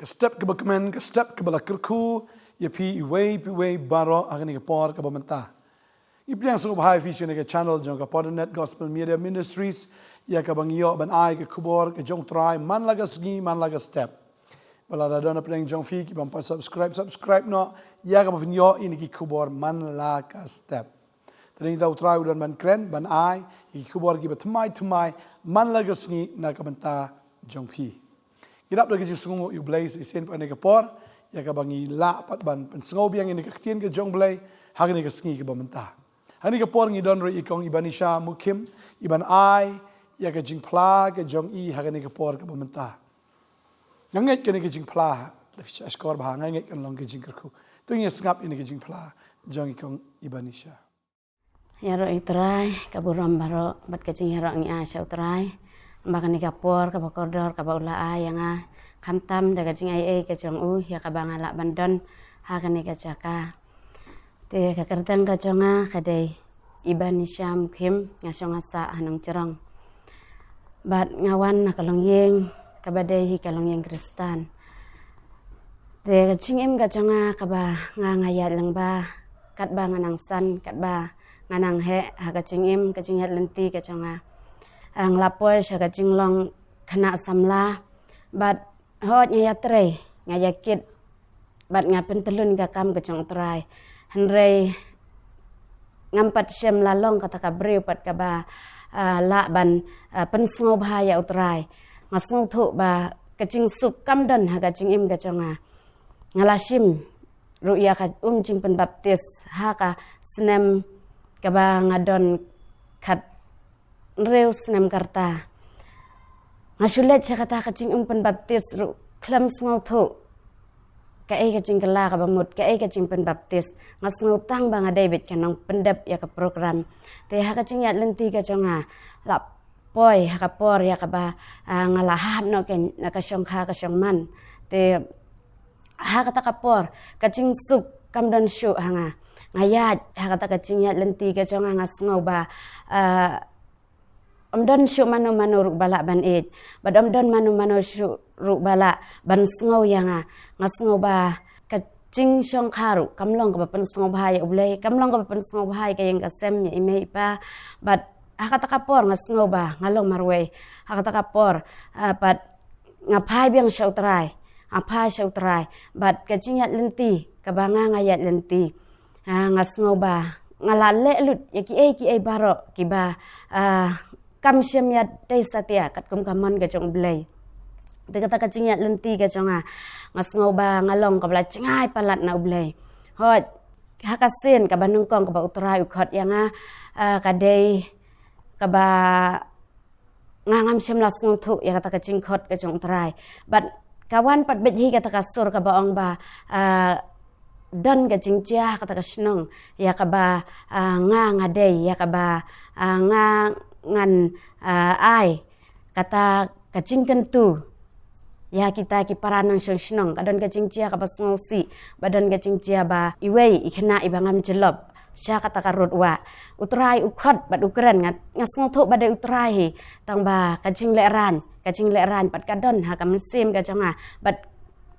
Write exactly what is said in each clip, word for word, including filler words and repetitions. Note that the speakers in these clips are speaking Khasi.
Ka step kaba kmen, ka step kaba la kyrkhu ïa phi iwei pa iwei baroh ha kane ka por kaba mynta. Ngi pdiang sngewbha ïa phi sha kane ka channel jong ka Padanet Gospel Media Ministries, ïa kaba ngi ïoh ban ai ka khubor ka jong U Trai man la ka sngi man la ka step. Ba lada don hapdeng jong phi kiba ym pat subscribe, subscribe noh ïa kaba phin ïoh ïa kine ki khubor man la ka step. Te dang ïa U Trai u don ban kren ban ai ïa ki khubor kiba thymmai thymmai man la ka sngi na ka bynta jong phi. Ngi dap da ka jingsngewnguh ïa U Blei sa shisien pat ha kane ka por ïa kaba ngi lah pat ban pynsngew biang ïa kane ka ktien ka jong U Blei ha kane ka sngi kaba mynta. Ha kane ka por ngi don ruh ïa i Kong Ibanisha Mukhim, i ban ai ïa ka jingphla ka jong i ha kane ka por kaba mynta. Nga ngeit kane ka jingphla, da phi shah shkor bha, nga ngeit kan long ka jingkyrkhu. To ngin ïa sngap ïa kane ka jingphla jong i Kong Ibanisha. Ïaroh ïa U Trai, ka burom baroh bad ka jingïaroh ngi ai sha U Trai. Ba kane ka por kaba kordor kaba u la ai ïa nga, khamtam da ka jingaiei ka jong u ïa kaba nga lah ban don ha kane ka jaka. Te ka kyrteng ka jong nga ka dei Ibanisha Mukhim, nga shong nga sah ha Nongchrong. Bad nga wan na ka longïing kaba dei hi ka longïing Khristan. Te ka jingim ka jong nga kaba nga nga ïaid lyngba katba nga nang san, katba nga nang heh ha ka jingim, ka jingïaid lynti ka jong nga. Nga la poi sha ka jinglong khynnah samla bad hooid nga ïatrei, nga ïakit bad nga pyntyllun ka kam ka jong U Trai. Hynrei ngam pat shym la long kata ka briew pat kaba, ah, lah ban, ah, pynsngewbha ïa U Trai. Nga sngewthuh ba ka jingsuk kam don ha ka jingim ka jong nga. Nga la shim ruh ïa ka um jingpynbaptis ha ka snem kaba nga don khat hynriew snem ka rta. Nga shu leit sha kata ka jingum pynbaptis ruh khlem sngewthuh kaei ka jingkylla kaba mut, kaei ka jingpynbaptis. Nga sngew tang ba nga dei beit ka nongpyndep ïa ka program. Te ha ka jingïaid lynti ka jong nga, la poi ha ka por ïa kaba, ah, nga la hap noh ka, na ka shongkha ka shongman. Te ha kata ka por ka jingsuk kam don shuh ha nga. Nga ïaid ha kata ka jingïaid lynti ka jong nga, nga sngew ba, ah, ym don shuh mano mano ruh ba lah ban ïeit, bad ym don mano mano shuh ruh ba lah ban sngew ïa nga. Nga sngew ba ka jingshongkha ruh kam long kaba pynsngewbha ïa U Blei, kam long kaba pynsngewbha ïa ka ïing ka sem, ïa i mei i pa. Bad ha kata ka por nga sngew ba nga long marwei. Ha kata ka por, ah, bad nga phai biang sha U Trai, nga phai sha U Trai. Bad ka jingïaid lynti kaba nga nga ïaid lynti, ah, nga sngew ba nga la leh lut ïa kiei kiei baroh kiba, ah, kam shym ïadei satia katkum ka mon ka jong U Blei. Te kata ka jingïaid lynti ka jong nga, nga sngew ba nga long kaba la jngai palat na U Blei. Hooid, ha ka sien kaba nyngkong kaba U Trai u khot ïa nga, ah, ka dei kaba nga ngam shym la sngewthuh ïa kata ka jingkhot ka jong U Trai. Bad ka wan pat beit hi kata ka sur kaba ong ba, ah, don ka jingjia ha kata ka shnong ïa kaba, ah, nga nga dei, ïa kaba, ah, nga ngan, ah, ai kata ka jingkyntu ïa kita ki para nongshong shnong. Ka don ka jingjia kaba sngewsih, ba don ka jingjia ba iwei i khynnah iba ngam jyllop sha kata ka rud wah. U Trai u khot bad u kren, nga, nga sngewthuh ba dei U Trai hi, tang ba ka jinglehraiñ, ka jinglehraiñ pat ka don ha ka mynsiem ka jong nga. Bad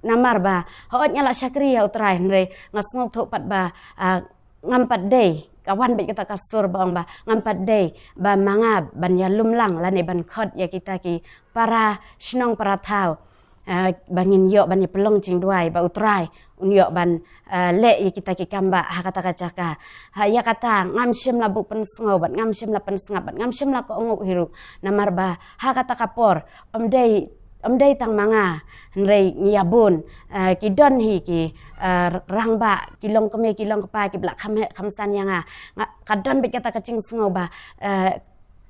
namar ba hooid nga la shakri ïa U Trai, hynrei nga sngewthuh pat ba, ah, ngam pat dei, ka wan beit kata ka sur ba ong ba ngam pat dei ba ma nga ban ïalum lang lane ban khot ïa kita ki para shnong para thaw, ah, ba ngin ïoh ban ïapynlong jingduwai, ba U Trai un ïoh ban, ah, leh ïa kita ki kam ba ha kata ka jaka. Ha, ïa kata ngam shym la buh pynsngew bad ngam shym la pynsngap bad ngam shym la kohnguh hi ruh. Namar ba ha kata ka por ym dei, ym dei tang ma nga, hynrei ngi ïa bun, ah, ki don hi ki, ah, rangbah, ki longkmie ki longkpa kiba la kham heh kham san ïa nga. Nga, ka don beit kata ka jingsngew ba, ah,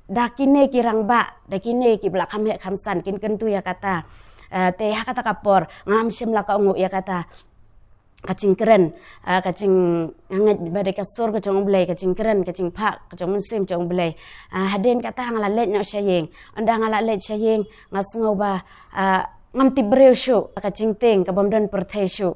da kine ki rangbah, da kine kiba la kham heh kham san kin kyntu ïa kata. Ah, te ha kata ka por ngam shym la kohnguh ïa kata ka jingkren, ah, ka jing, nga ngeit ba dei ka sur ka jong U Blei, ka jingkren, ka jingphah ka jong U Mynsiem jong U Blei. Ah, hadien kata nga la leit noh sha ïing. Ynda nga la leit sha ïing nga sngew ba, ah, ngam tip briew shuh, ka jingtieng ka bym don pyrthei shuh.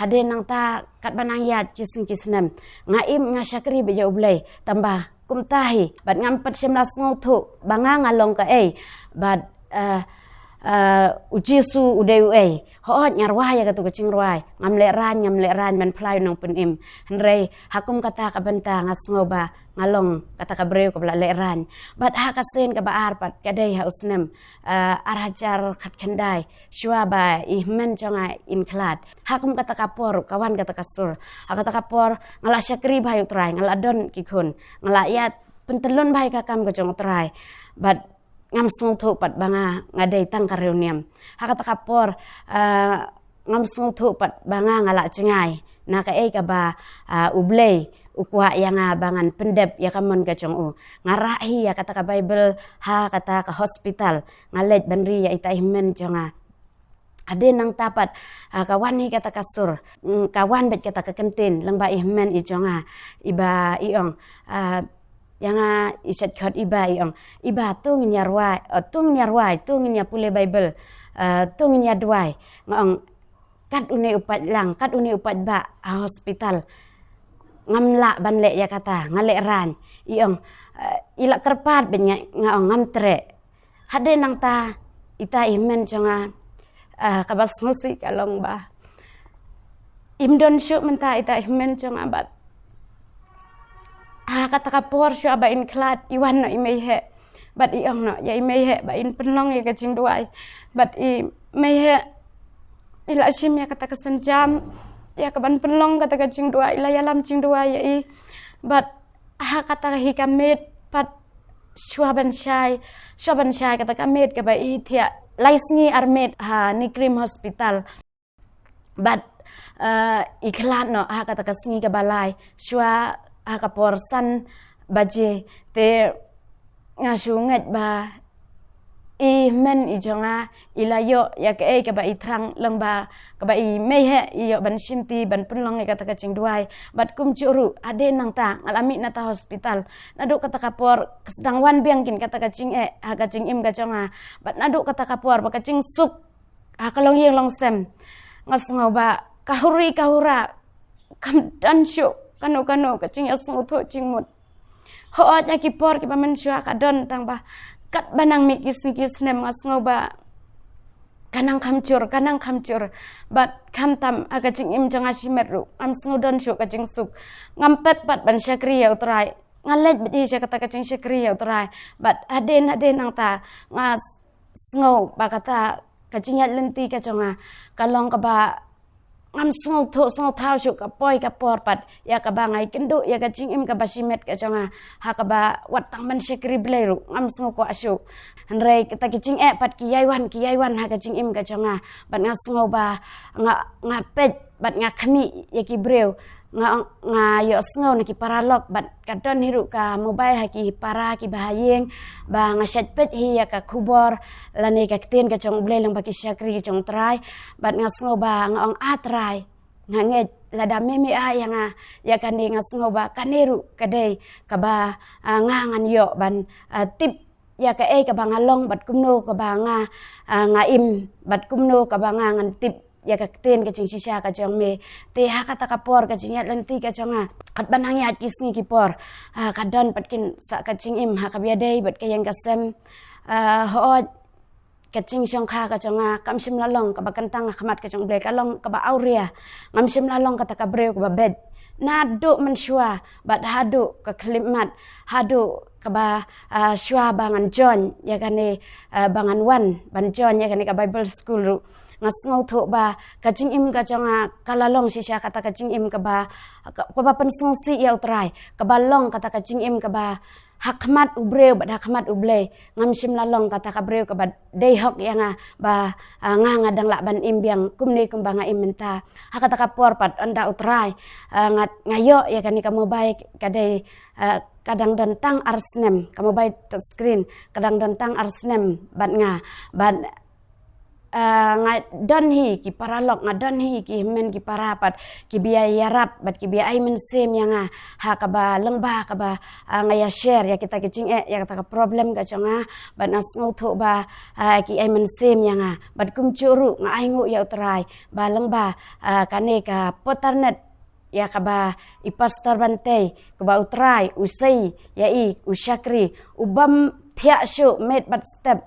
Hadien nangta katba nang ïaid ki sngi ki snem, nga im nga shakri beit ïa U Blei, tang ba kumta hi bad ngam pat shym la sngewthuh ba nga nga long kaei. Bad, eh, Ah, u Jisu u dei uei. Hooid nga rwai ïa katu ka jingrwai. Ngam lehraiñ, ngam lehraiñ ban phla ïa u nongpynim. Hynrei ha kum kata ka bynta nga sngew ba nga long kata ka briew kaba la lehraiñ. Bad ha ka sien kaba ar pat ka dei ha u snem, ah, ar hajar khatkhyndai, shuwa ba i hynmen jong nga in khlad. Ha kum kata ka por ka wan kata ka sur. Ha kata ka por nga la shakri bha ïa u Trai, nga la don ki khun, nga la ïa pyntyllun bha ïa ka kam ka jong u Trai. Bad ngam sngewthuh pat ba nga, nga dei tang ka riewniam. Ha kata ka por, ah, ngam sngewthuh pat ba nga, nga la jngai na kaei kaba, ah, u Blei u kwah ïa nga ba ngan pyndep ïa ka mon ka jong u. Nga rah hi ïa kata ka Baibl ha kata ka hospital. Nga leit ban ri ïa ita i hynmen jong nga. Hadien nangta pat, ah, ka wan hi kata ka sur. Mm, ka wan beit kata ka kyntien lyngba i hynmen i jong nga, iba i ong, ah, ïa nga i shet khot iba i ong, iba, to ngin ïa rwai, oh, to ngin ïa rwai, to ngin ïa pule Baibl, ah, to ngin ïa duwai. Nga ong, kat une u paidlang, kat une u paidbah ha hospital, ngam lah ban leh ïa kata, nga lehraiñ. I ong, ah, i la kyrpad beit, nga, nga ong ngam treh. Hadien nangta ita i hynmen jong nga, ah, kaba sngewsih ka long ba im don shuh mynta ita i hynmen jong nga bad ha kata ka por shuwa ba in khlad i wan noh i mei heh. Bad i ong noh ïa i mei heh ba in pynlong ïa ka jingduwai. Bad i mei heh i la shim ïa kata ka sienjam ïa kaban pynlong kata ka jingduwai, i la ïalam jingduwai ïa i. Bad ha kata hi ka miet pat shuwa ban shai, shuwa ban shai kata ka miet kaba i thiah lai sngi ar miet ha NEIGRIHMS Hospital. Bad, eh, i khlad noh ha kata ka sngi kaba lai, shuwa ha ka por san baje, te nga shu ngeit ba i hynmen i jong nga i la ïoh ïa kaei kaba i thrang lyngba kaba i mei heh i ïoh ban shimti ban pynlong ïa kata ka jingduwai. Bad kumjuh ruh hadien nangta nga la mih na ta hospital. Naduh kata ka por ka sdang wan biang kin kata ka jingeh ha ka jingim ka jong nga. Bad naduh kata ka por ba ka jingsuk ha ka longïing longsem, nga sngew ba ka huri ka hura kam don shuh kano kano ka jingïasngewthuh jingmut. Hooid ha ki por kiba mynshuwa ka don, tang ba katba nang mih ki sngi ki snem nga sngew ba ka nang kham jur, ka nang kham jur. Bad khamtam ha ka jingim jong nga shimet ruh ngam sngew don shuh ka jingsuk. Ngam pep pat ban shakri ïa u Trai. Nga leit beit hi sha kata ka jingshakri ïa u Trai. Bad hadien hadien nangta nga s-, sngew ba kata ka jingïaid lynti ka jong nga ka long kaba ngam sngewthuh sngewthaw shuh ka poi ka por pat ïa kaba nga ïakynduh ïa ka jingim kaba shimet ka jong nga. Ha kaba wat tang ban shakri Blei ruh ngam sngew kwah shuh. Hynrei kata ki jingeh pat ki ïai wan, ki ïai wan ha ka jingim ka jong nga. Bad nga sngew ba nga, nga peit bad nga khmih ïa ki briew. Nga, nga ïohsngew na ki paralok bad ka don hi ruh ka mobile ha ki para kiba ha ïing ba nga shait peit hi ïa ka khubor lane ka ktien ka jong u Blei lyngba ki shakri ka jong u Trai. Bad nga sngew ba nga ong, a Trai, nga ngeit lada me me ai ïa nga ïa kane, nga sngew ba kane ruh ka dei kaba, ah, nga ngan ïoh ban, ah, tip ïa kaei kaba nga long bad kumno kaba nga, ah, nga im bad kumno kaba nga ngan tip ïa ka ktien ka jingshisha ka jong me. Te ha kata ka por ka jingïaid lynti ka jong nga, katba nang ïaid ki sngi ki por, ah, ka don pat kin sah ka jingim ha kaba ïadei bad ka ïing ka sem. Ah, hooid ka jingshongkha ka jong nga kam shym la long kaba kyntang ha khmat ka jong u Blei, ka long kaba awria. Ngam shym la long kata ka briew kaba beit naduh mynshuwa bad haduh ka khyllipmat, haduh kaba, ah, shuwa ba ngan join ïa kane, ah, ba ngan wan ban join ïa kane ka Bible school ruh. Nga sngewthuh ba ka jingim ka jong nga ka la long shisha kata ka jingim kaba, ka, kaba pynsngewsih ïa u Trai, kaba long kata ka jingim kaba ha khmat u briew bad ha khmat u Blei. Ngam shym la long kata ka briew kaba dei hok ïa nga ba, ah, nga, nga dang lah ban im biang kumne kumba nga im mynta. Ha kata ka por pat ynda u Trai, ah, nga, nga ïoh ïa kane ka mobile ka dei, ah, ka dang don tang ar snem, ka mobile touch screen ka dang don tang ar snem bad nga. Bad, ah, nga don hi ki paralok, nga don hi ki hynmen ki para pat kiba ïarap bad kiba ai mynsiem ïa nga ha kaba lyngba kaba, ah, nga ïa share ïa kita ki jingeh, ïa kata ka problem ka jong nga. Bad nga sngewthuh ba, ah, ki ai mynsiem ïa nga. Bad kumjuh ruh nga ainguh ïa u Trai ba lyngba, ah, kane ka portal net ïa kaba i Pastor Bantei, kaba u Trai u sei ïa i, u shakri, u bym thiah shuh met bad step.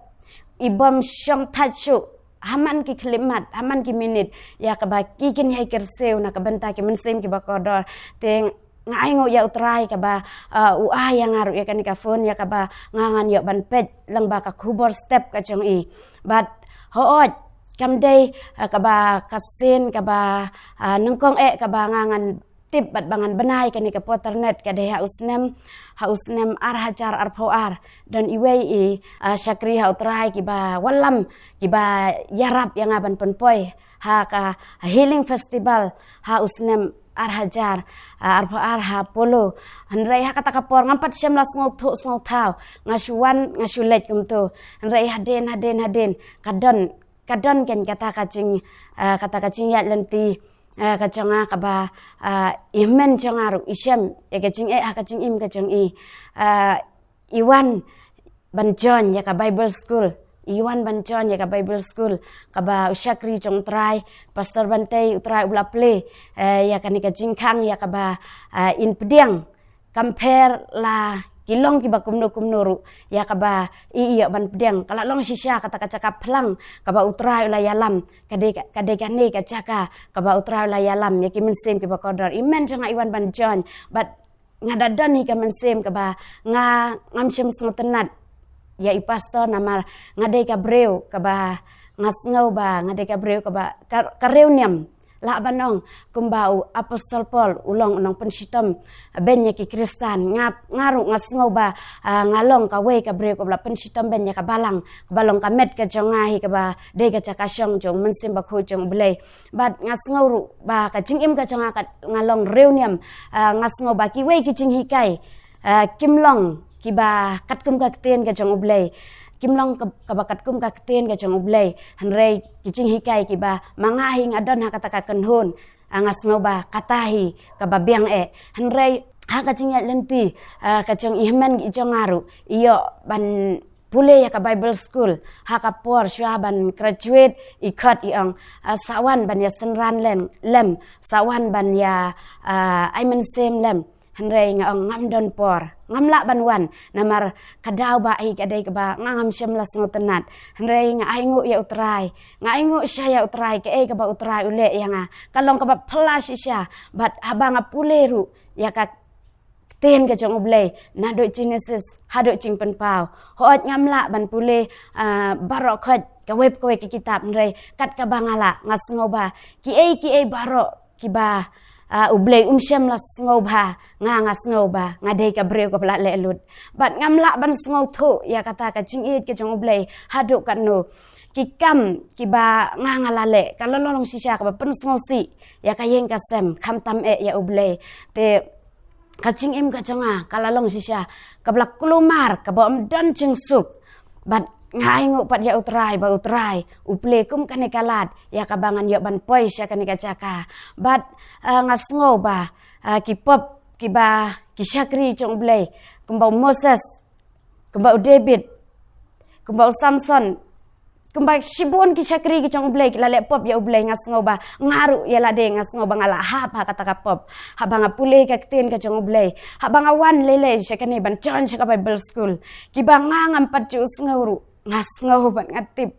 i bym shong thait shuh ha man ki khyllipmat, ha man ki minit, ïa kaba ki kin ïai kyrsiew na ka bynta ki mynsiem kiba kordor. Te nga ai nguh ïa U Trai kaba, uh, u ai ïa nga ruh ïa kane ka phone, ïa kaba nga ngan ïoh ban peit lyngba ka khubor step ka jong i. Bad hooid, kam dei, uh, kaba ka sien kaba, uh, nyngkong eh kaba nga ngan tip bad ba ngan bna ïa kane ka portal net, ka dei ha u snem, ha u snem ar hajar arphew ar. Don iwei i, uh, shakri ha U Trai kiba wallam, kiba ïarap ïa nga ban pynpoi ha ka Healing Festival ha u snem ar hajar, uh, arphew ar ha Polo. Hynrei ha kata ka por ngam pat shym la sngewthuh sngewthaw, nga shu wan nga shu leit kumto. Hynrei hadien hadien hadien ka don, ka don kein kata ka jing, uh, kata ka jingïaid lynti, uh, ka jong nga kaba, uh, i hynmen jong nga ruh i shem ïa ka jingeh ha ka jingim ka jong i. Uh, i wan ban join ïa ka Bible school, i wan ban join ïa ka Bible school kaba u shakri jong U Trai, Pastor Bantei, U Trai u la plie, uh, ïa kane ka jingkhang ïa kaba, uh, in pdiang. Compare la ki long kiba kumno kumno ruh, ïa kaba i ïoh ban pdiang, ka la long shisha kata ka jaka phlang kaba U Trai u la ïalam, ka dei ka, ka dei kane ka jaka kaba U Trai u la ïalam ïa ki mynsiem kiba kordor. I hynmen jong nga i wan ban join, bad nga da don hi ka mynsiem kaba nga ngam shym sngewtynnat ïa i pastor, namar nga dei ka briew kaba nga sngew ba nga dei ka briew kaba ka, ka riewniam. Lah ban ong kumba u Apostol Paul u long u nongpynshitom beiñ ïa ki Khristan. Nga, nga ruh nga sngew ba, ah, nga long kawei ka briew kaba la pynshitom beiñ ïa ka balang, kaba long ka met ka jong nga hi, kaba dei ka jaka shong jong u Mynsiem Bakhuid jong U Blei. Bad nga sngew ruh ba ka jingim ka jong nga, ka nga long riewniam, ah, nga sngew ba kiwei ki jinghikai, ah, kim long kiba katkum ka ktien ka jong U Blei. Kim long ka, kaba katkum ka ktien ka jong U Blei. Hynrei ki jinghikai kiba ma nga hi nga don ha kata ka kynhun, ah, nga sngew ba kata hi kaba biang eh. Hynrei ha ka jingïaid lynti, ah, ka jong i hynmen i jong nga ruh i ïoh ban pule ïa ka Bible school ha ka por shuwa ban graduate. I khot i ong, ah, sa wan ban ïa synran lem, lem, sa wan ban ïa, ah, ai mynsiem lem. Hynrei nga ong ngam don por, ngam lah ban wan, namar ka daw ba hi ka dei kaba nga ngam shym la sngewtynnat. Hynrei nga ai nguh ïa U Trai, nga ai nguh sha ïa U Trai, kaei kaba U Trai u leh ïa nga ka long kaba phylla shisha. Bad haba nga pule ruh ïa ka ktien ka jong U Blei naduh Genesis haduh Jingpynpaw. Hooid ngam lah ban pule, ah, baroh khoit kawei pa kawei ka kitab, hynrei kat kaba nga lah, nga sngew ba kiei kiei baroh kiba, ah, U Blei um shym la sngewbha, nga, nga sngew ba nga dei ka briew kaba la leh lut. Bad ngam lah ban sngewthuh ïa kata ka jingïeit ka jong U Blei haduh katno. Ki kam kiba nga, nga la leh ka la long shisha kaba pynsngewsih ïa ka ïing ka sem, khamtam eh ïa U Blei. Te ka jingim ka jong nga ka la long shisha kaba la kulmar, kaba ym don jingsuk. Bad nga ai nguh pat ïa U Trai ba U Trai u plie kum kane ka lad ïa kaba ngan ïoh ban poi sha kane ka jaka. Bad, ah, nga sngew ba, ah, ki pop kiba ki shakri jong U Blei, kumba u Moses, kumba u David, kumba u Samson, kumba shibun ki shakri ki jong U Blei ki la leh pop ïa U Blei. Nga sngew ba nga ruh ïa lade nga sngew ba nga la hap ha kata ka pop. Haba nga pule ka ktien ka jong U Blei, haba nga wan lei lei sha kane ban join sha ka Bible school, kiba nga ngam pat ju sngew ruh, nga sngew bad nga tip.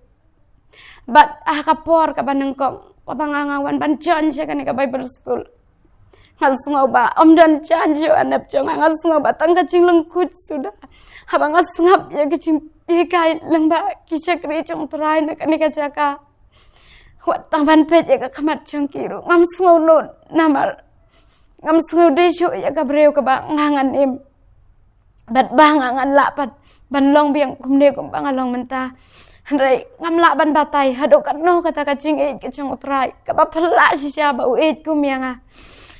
Bad ha ka por kaba nyngkong kaba nga, nga wan ban join sha kane ka Bible school, nga sngew ba ym don jan shuh ha nep jong nga, nga sngew ba tang ka jinglyngkhuit suda. Haba nga sngap ïa ka jingpyrkhat lyngba ki shakri jong U Trai na kane ka jaka, wat tang ban peit ïa ka khmat jong ki ruh ngam sngew nud, namar ngam sngew dei shuh ïa ka briew kaba nga ngan im. Bad ba nga ngan lah pat ban long biang kumne kumba nga long mynta. Hynrei ngam lah ban batai haduh katno kata ka jingïeit ka jong U Trai kaba phylla shisha ba u ïeit kum ïa nga.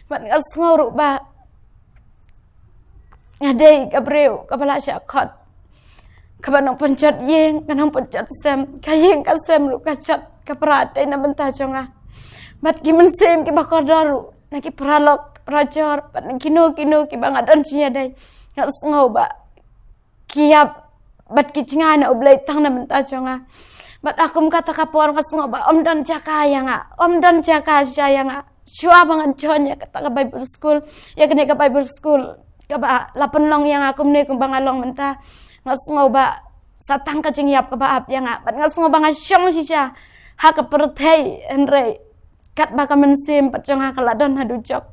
Bad nga sngew ruh ba nga dei ka briew kaba la shah khot, kaba nongpynjot ïing, ka nongpynjot sem, ka ïing ka sem ruh ka jot, ka pra dei na bynta jong nga. Bad ki mynsiem kiba kordor ruh, na ki paralok, parajor, bad na kino kino kiba nga don jingïadei, nga sngew ba ki ïap bad ki jngai na U Blei tang na bynta jong nga. Bad ha kum kata ka por nga sngew ba ym don jaka ïa nga, ym don jaka shisha ïa nga. Shuwa ba ngan join ïa kata ka Bible school, ïa kane ka Bible school kaba la pynlong ïa nga kumne kumba nga long mynta, nga sngew ba Sa tang ka jingïap kaba ap ïa nga, bad nga sngew ba nga shong shisha ha ka pyrthei, hynrei katba ka mynsiem pat jong nga ka la don ha dujok.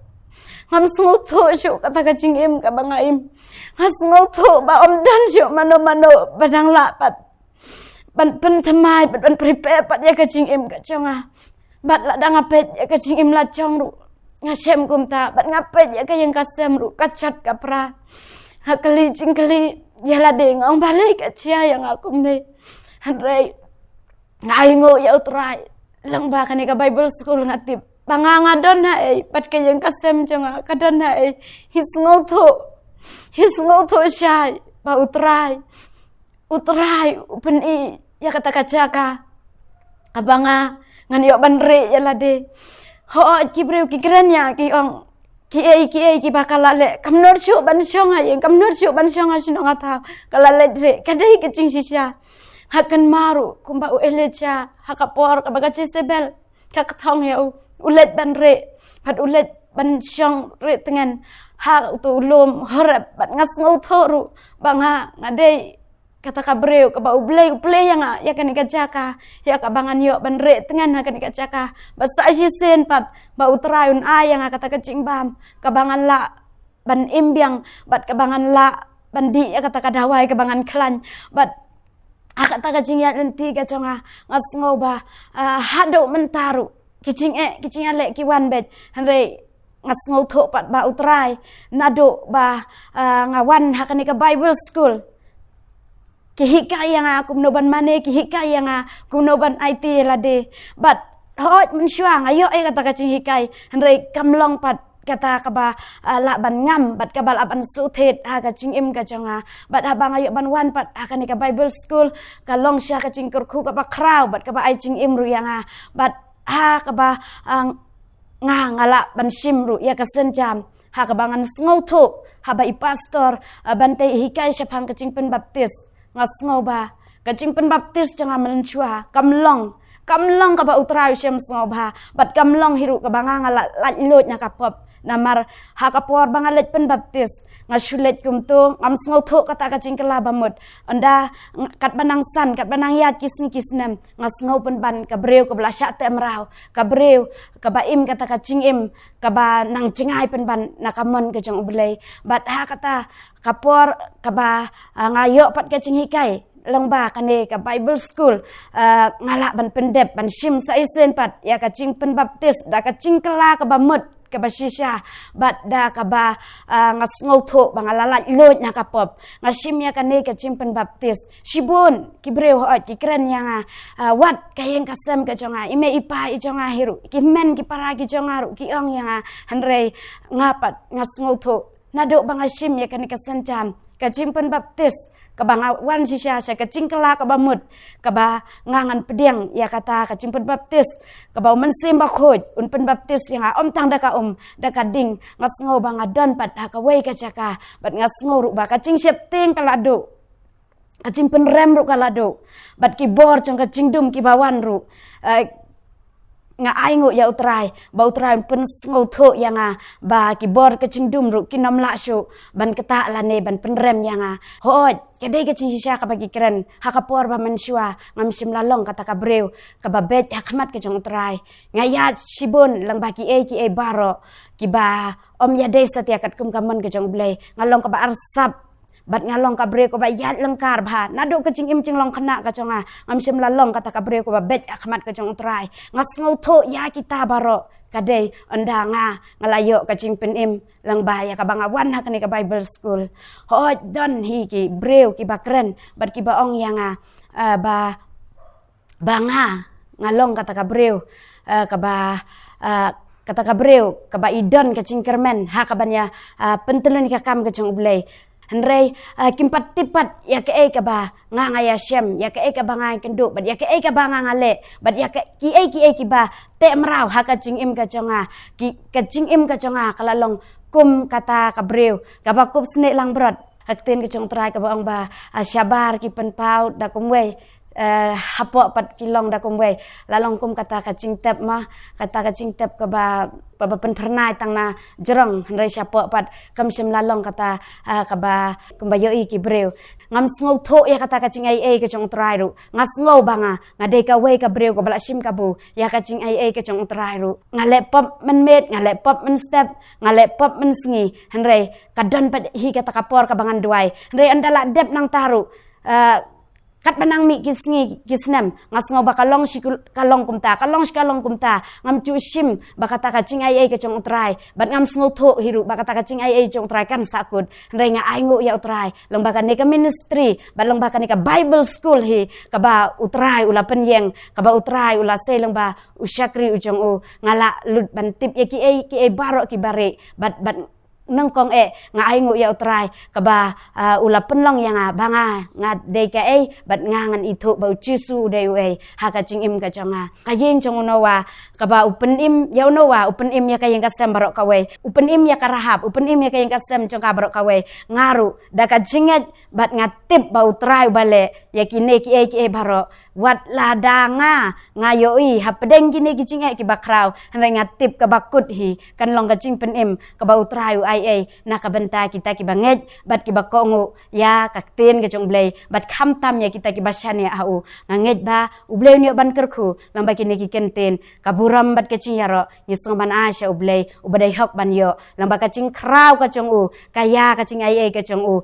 Ngam sngewthuh shuh kata ka jingim kaba nga im. Nga sngewthuh ba ym don shuh mano mano ba dang lah pat ban pynthymmai, ban, ban prepare pat ïa ka jingim ka jong nga. Bad lada nga peit ïa ka jingim la jong ruh, nga shem kumta, bad nga peit ïa ka ïing ka sem ruh, ka jot ka pra. Nga kylli jingkylli ïa lade, nga ong balei ka jia ïa nga kumne. Hynrei nga ainguh ïa U Trai, lyngba kane ka Bible school nga tip ba nga, nga don haei, bad ka ïing ka sem jong nga ka don haei. Hi sngewthuh, hi sngewthuh shai ba U Trai, U Trai u pyni ïa kata ka jaka kaba nga ngan ïoh ban rieh ïa lade. Hooid, ki briew ki kren ïa nga, ki ong, kiei kiei kiba ka la leh, kam nud shuh ban shong ha ïing, kam nud shuh ban shong ha shnong ha thaw, ka la leh rieh. Ka dei ka jingshisha. Ha kynmaw ruh kumba u Elijah ha ka por kaba ka Jezebel ka kthong ïa u, u leit ban rieh, bad u leit ban shong rieh tngen ha uto u lum Horeb. Bad nga sngewthuh ruh ba nga, nga dei kata ka briew kaba U Blei u plie ïa nga ïa kane ka jaka, ïa kaba ngan ïoh ban rieh tngen ha kane ka jaka. Bad sa shisien pat ba U Trai un ai ïa nga kata ka jingbam kaba ngan lah ban im biang, bad kaba ngan lah ban dih ïa kata ka dawai kaba ngan khlaiñ. Bad ha kata ka jingïaid lynti ka jong nga, nga sngew ba, ah, haduh mynta ruh ki jingeh, ki jingïaleh ki wan beit. Hynrei nga sngewthuh pat ba U Trai, naduh ba, ah, nga wan ha kane ka Bible school, ki hikai ïa nga kumno ban mane, ki hikai ïa nga kumno ban aiti ïa lade. Bad hooid, mynshuwa nga ïoh ïa kata ka jinghikai, hynrei kam long pat kata kaba, ah, lah ban ngam bad kaba lah ban shu thied ha ka jingim ka jong nga. Bad haba nga ïoh ban wan pat ha kane ka Bible school, ka long shisha ka jingkyrkhu kaba khraw bad kaba ai jingim ruh ïa nga. Bad ha kaba, ah, nga, nga lah ban shim ruh ïa ka sienjam, ha kaba ngan sngewthuh haba i pastor, ah, ban tei hikai shaphang ka jingpynbaptis. Nga sngew ba ka jingpynbaptis jong nga mynshuwa kam long, kam long kaba U Trai u shem sngewbha, bad kam long hi ruh kaba nga, nga la laitluid na ka pop. Namar ha ka por ba nga leit pynbaptis, nga shu leit kumto, ngam sngewthuh kata ka jingkylla ba mut. Ynda katba nang san, katba nang ïaid ki sngi ki snem, nga sngew pynban ka briew kaba la shah teh mraw, ka briew kaba im kata ka jingim kaba nang jngai pynban na ka mon ka jong U Blei. Bad ha kata ka por kaba, ah, nga ïoh pat ka jinghikai lyngba kane ka Bible school, ah, nga lah ban pyndep, ban shim sa shisien pat ïa ka jingpynbaptis da ka jingkylla kaba mut, kaba shisha, bad da kaba, ah, nga sngewthuh ba nga la laitluid na ka pop. Nga shim ïa kane ka jingpynbaptis. Shibun ki briew hooid ki kren ïa nga, ah, wat ka ïing ka sem ka jong nga, i mei i pa i jong nga hi ruh, ki hynmen ki para ki jong nga ruh ki ong ïa nga, hynrei nga pat nga sngewthuh naduh ba nga shim ïa kane ka sienjam, ka jingpynbaptis, kaba nga wan shisha sha ka jingkylla kaba mut, kaba nga ngan pdiang ïa kata ka jingpynbaptis kaba U Mynsiem Bakhuid un pynbaptis ïa nga, ym tang da ka um, da ka ding. Nga sngew ba nga don pat ha kawei ka jaka, bad nga sngew ruh ba ka jingsheptieng ka la duh, ka jingpynrem ruh ka la duh, bad ki bor jong ka jingdum kiba wan ruh, eh, nga ainguh ïa U Trai ba U Trai un pynsngewthuh ïa nga ba ki bor ka jingdum ruh kin ym lah shuh ban ktah lane ban pynrem ïa nga. Hooid, ka dei ka jingshisha kaba ki kren, ha ka por ba mynshuwa ngam shym la long kata ka briew kaba beit ha khmat ka jong U Trai. Nga ïaid shibun lyngba kiei kiei baroh kiba ym ïadei satia katkum ka mon ka jong U Blei. Nga long kaba arsap, bad nga long ka briew kaba ïaid lyngkar bha. Naduh ka jingim jinglong khynnah ka jong nga, ngam shym la long kata ka briew kaba beit ha khmat ka jong U Trai. Nga sngewthuh ïa kita baroh ka dei ynda nga, nga la ïoh ka jingpynim lyngba ïa kaba nga wan ha kane ka Bible school. Hooid, don hi ki briew kiba kren bad kiba ong ïa nga, ah, ba ba nga, nga long kata ka briew, eh, kaba, eh, kata ka briew kaba i don ka jingkyrmen ha kaban ïa, eh, pyntlun ïa ka kam ka jong U Blei. Hynrei, eh, kim pat tip pat ïa kaei kaba nga, nga ïashem, ïa kaei kaba nga ïakynduh, bad ïa kaei kaba nga, nga leh, bad ïa ka, kiei kiei kiba teh mraw ha ka jingim ka jong nga. Ki, ka jingim ka jong nga ka la long kum kata ka briew kaba kup snieh langbrot. Ha ka ktien ka jong U Trai kaba ong ba, ah, shabar ki pynpaw da kumwei, Eh, hapoh pat ki long da kumwei, la long kum kata ka jingtep ma, kata ka jingtep kaba, ba, ba pynphyrnai tang na jrong, hynrei shapoh pat kam shym la long kata, ah, kaba, kumba ïohi ki briew. Ngam sngewthuh ïa kata ka jingaiei ka jong U Trai ruh. Nga sngew ba nga, nga dei kawei ka briew kaba la shim kabu ïa ka jingaiei ka jong U Trai ruh. Nga leh pop mynmiet, nga leh pop mynstep, nga leh pop mynsngi. Hynrei ka don pat hi kata ka por kaba ngan duwai. Hynrei ynda la dep nangta ruh, eh, katba nang mih ki sngi ki snem, nga sngew ba ka long shi kul-, ka long kumta, ka long shi ka long kumta. Ngam ju shim ba kata ka jingaiei ka jong U Trai, bad ngam sngewthuh hi ruh ba kata ka jingaiei jong U Trai kan sahkut. Hynrei nga ainguh ïa U Trai lyngba kane ka ministry, bad lyngba kane ka Bible school hi, kaba U Trai u la pynïeng, kaba U Trai u la sei lyngba u shakri u jong u. Nga la lut ban tip ïa kiei kiei baroh kiba rieh, bad, bad nyngkong eh nga ainguh ïa U Trai kaba, ah, u la pynlong ïa nga ba nga, nga dei kaei, bad nga ngan ithuh ba U Jisu u dei uei ha ka jingim ka jong nga. Ka ïing jong u Noah, kaba u pynim ïa u Noah, u pynim ïa ka ïing ka sem baroh kawei, u pynim ïa ka Rahab, u pynim ïa ka ïing ka sem jong ka baroh kawei. Nga ruh, da ka jingngeit, bad nga tip ba U Trai uba leh ïa kine kiei kiei baroh. Wat lada nga, nga ïohi hapdeng kine ki jingeh kiba khraw, hynrei nga tip kaba kut hi kan long ka jingpynim kaba U Trai u aiei na ka bynta kita kiba ngeit bad kiba kohnguh ïa ka ktien ka jong U Blei, bad khamtam ïa kita kiba shaniah ha u. Nga ngeit ba U Blei un ïoh ban kyrkhu lyngba kine ki kyntien, ka burom bad ka jingïaroh ngi sngewbha ban ai sha U Blei uba dei hok ban ïoh, lyngba ka jingkhraw ka jong u, ka ïa ka jingaiei ka jong u.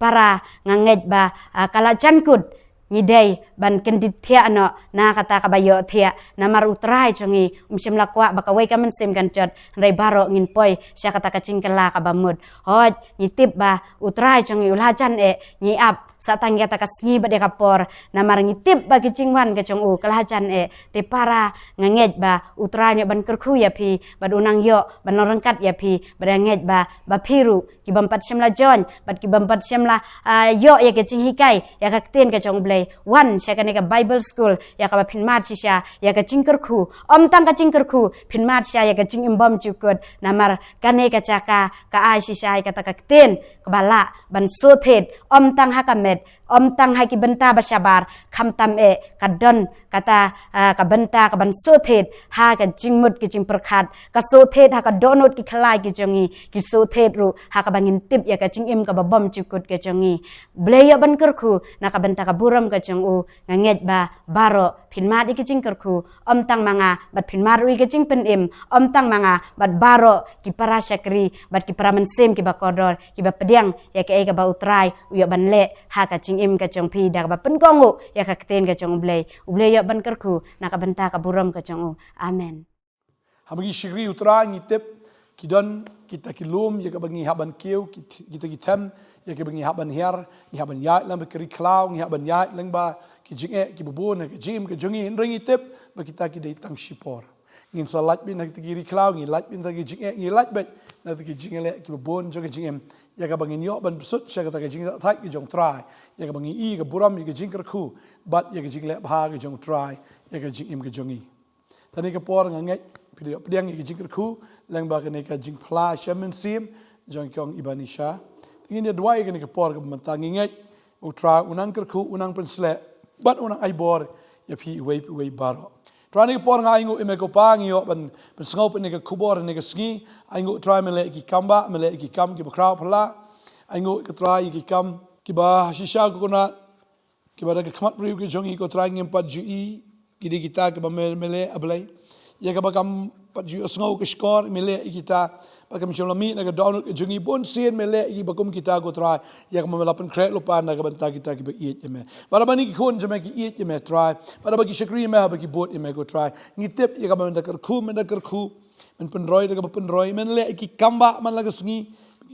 Para, nga ngeit ba, ah, ka la jan kut ngi dei ban kyndit thiah noh na kata kaba ïoh thiah. Namar U Trai jong ngi um shym la kwah ba kawei ka mynsiem kan jot, hynrei baroh ngin poi sha kata ka jingkylla kaba mut. Hooid, ngi tip ba U Trai jong ngi u la jan eh, ngi ap sa tang ïa kata ka sngi bad ïa ka por. Namar ngi tip ba ki jingwan ka jong u ka la jan eh. Te para, nga ngeit ba U Trai un ïoh ban kyrkhu ïa phi, bad u nang ïoh ban long ryngkat ïa phi, bad nga ngeit ba, ba phi ruh, ki bym pat shym la join, bad ki bym pat shym la, ah, ïoh ïa ka jinghikai ïa ka ktien ka jong U Blei, wan sha kane ka Bible school, ïa kaba phin mad shisha ïa ka jingkyrkhu. Ym tang ka jingkyrkhu, phin mad shisha ïa ka jingim bymjukut. Namar kane ka jaka ka ai shisha ïa kata ka ktien kaba lah ban sut thied, ym tang ha ka met, ym tang ha ki bynta ba shabar, khamtam eh ka don kata, ah, ka bynta kaban sut thied ha ka jingmut ki jingpyrkhat, ka sut thied ha ka dohnud ki khlai ki jong ngi, ki sut thied ruh ha kaba ngin tip ïa ka jingim kaba bymjukut ka jong ngi. U Blei ïoh ban kyrkhu na ka bynta ka burom ka jong u. Nga ngeit ba baroh phin mad ïa ka jingkyrkhu, ym tang ma nga, bad phin mad ruh ïa ka jingpynim, ym tang ma nga, bad baroh ki para shakri bad ki para mynsiem kiba kordor, kiba pdiang ïa kaei kaba U Trai u ïoh ban leh ha ka jingim ka jong phi da kaba pynkohnguh ïa ka ktien ka jong U Blei. U Blei ïoh ban kyrkhu na ka bynta ka burom ka jong u. Amen. Haba ngi shakri U Trai ngi tip ki don kita ki lum ïa kaba ngi hap ban kiew, ki th-, kita ki them ïa kaba ngi hap ban hiar, ngi hap ban ïaid lyngba ki ri khlaw, ngi hap ban ïaid lyngba ki jingeh kiba bun ha ka jingim ka jong ngi, hynrei ngi tip ba kita ki dei tang shipor. Ngin sa lait beit na kita ki ri khlaw, ngi lait beit na kita ki jingeh, ngi lait beit na kita ki jingleh kiba bun jong ka jingim, ïa kaba ngin ïoh ban pynsut sha kata ka jingthait ka jong U Trai, ïa kaba ngi i ka burom ïa ka jingkyrkhu bad ïa ka jingleh bha ka jong U Trai ïa ka jingim ka jong ngi. Tang kane ka por nga ngeit phi la ïoh pdiang ïa ka jingkyrkhu lyngba kane ka jingphla sha mynsiem jong i kong Ibanisha. Te ngin ïa duwai ïa kane ka por kaba mynta. Ngi ngeit U Trai u nang kyrkhu, u nang pynsleh bad u nang ai bor ïa phi iwei pa iwei baroh. Trai, kane ka por nga ainguh ïa me ko Pa, ngi ïoh ban, ban sngew pat ïa kane ka khubor ïa kane ka sngi. Ainguh Trai me leh ïa ki kam ba, me leh ïa ki kam kiba khraw phylla. Ainguh ko Trai ïa ki kam kiba shisha ko Kynrad, kiba da ka khmat briew ka jong ngi ko Trai ngim pat ju i, ki dei kita kiba me, me leh, A Blei. Ïa kaba kam pat ju ïohsngew ka shkor, me leh ïa kita. Ba kam shym la mih na ka dohnud ka jong ngi, bun sien me leh ïa kiba kum kita ko Trai. Ïa kaba me la pynkhreh lypa na ka bynta kita kiba ïeit ïa me. Bad haba kine ki khun jong me ki ïeit ïa me Trai, bad haba ki shakri ïa me, haba ki bud ïa me ko Trai, ngi tip ïa kaba me da kyrkhu, me da kyrkhu. Men pynroi da kaba pynroi, men leh ïa ki kam ba man la ka sngi.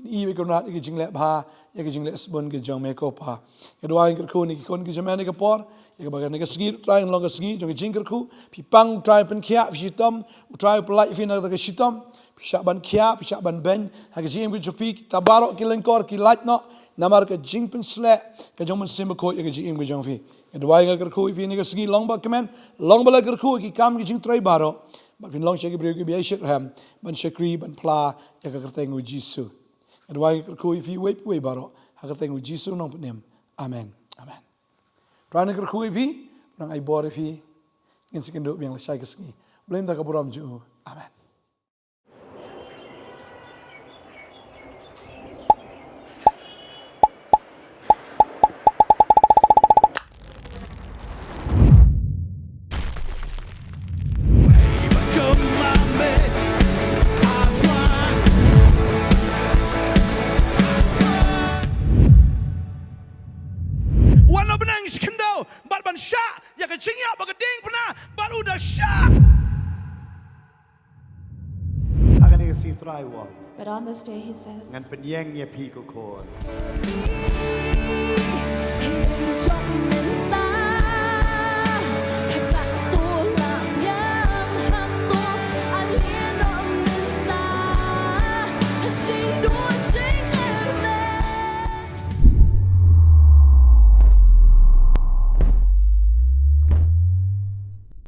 Ngin i, ko Kynrad, ïa ka jingleh bha, ïa ka jingleh sbun ka jong me ko Pa. Nga duwai, nga kyrkhu ïa kine ki khun ki jong me ha kane ka por, ïa kaba kane ka sngi Trai kan long ka sngi jong ka jingkyrkhu. Phi pang Trai, pynkhiah, phi shitom, U Trai u pyllait ïa phi na kata ka shitom. Phi shah ban khiah, phi shah ban beiñ ha ka jingim ka jong phi. Kita baroh ki lyngkor ki lait noh namar ka jingpynsleh ka jong U Mynsiem Bakhuid ïa ka jingim ka jong phi. Nga duwai, nga kyrkhu ïa phi ha kane ka sngi, long ba kmen, long ba la kyrkhu ïa ki kam ki jingtrei baroh. Bad phin long sha ki briew kiba ïai shitrhem ban shakri, ban phla ïa ka kyrteng U Jisu. Nga duwai, nga kyrkhu ïa phi iwei pa iwei baroh ha ka kyrteng U Jisu u nongpynim. Amen. Amen. Ba ngi kyrkhu ïa phi, nang ai bor ïa phi. Ngin sa ïakynduh biang lashai ka sngi. Blei da ka burom jong u. Amen. Wan na bneng shi khyndew bad ban shah ïa ka jingïap bad ka diengphna bad u da shah. Ha kane ka sngi Trai u ong, But on this day, he says, ngan pynïeng ïa phi ko khun.